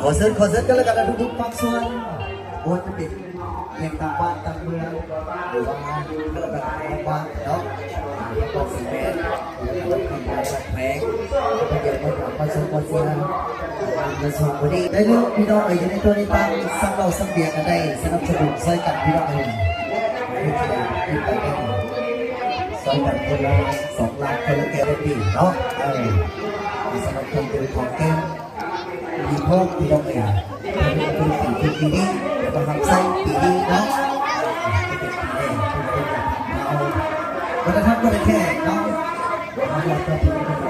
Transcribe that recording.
ຂໍເຊີນ ຂໍເຊີນກັນແລ້ວກັນ ທຸກໆພາກສ່ວນ ບໍ່ວ່າຈະເປັນ ແຂກຕ່າງບ້ານຕ່າງເມືອງ ຫຼືວ່າລະດັບຂອງບ້ານເນາະ ນະຄອນສະຫວັນ ແລະ ນະຄອນສະຫວັນ ແຂວງ ທີ່ເພິ່ນຢາກມາຢາມມາຊົມມາເຊີຍ ມາຊົມມື້ນີ້ ໄດ້ເລີຍພີ່ນ້ອງເອີຍ ຢູ່ໃນຕົວນີ້ ຕ່າງສັ່ງເຫຼົ້າສັ່ງເບຍກັນໄດ້ ສະໜັບສະໜູນຊ່ອຍກັນພີ່ນ້ອງເອີຍ ເຮັດໄດ້ ເຮັດໄດ້ ຊ່ອຍກັນຄົນລະລ້ານສອງລ້ານ ຄົນລະແກ້ວໄດ້ດີເນາະ ເອີ ສຳລັບເຄື່ອງດື່ມຂອງແກ້ມ ມີໂພກພີ່ນ້ອງເອີຍ ເພິ່ນເປັນປີ ເປັນປີນີ້ ແຕ່ວ່າຮັບໃຊ້ປີນີ້ເນາະ ເປັນປີແລກ ເປັນປີແລກຂອງເຮົາ ວັດທະນະທຳບໍ່ໄດ້ແຂກເນາະ ເຮົາກໍເປັນ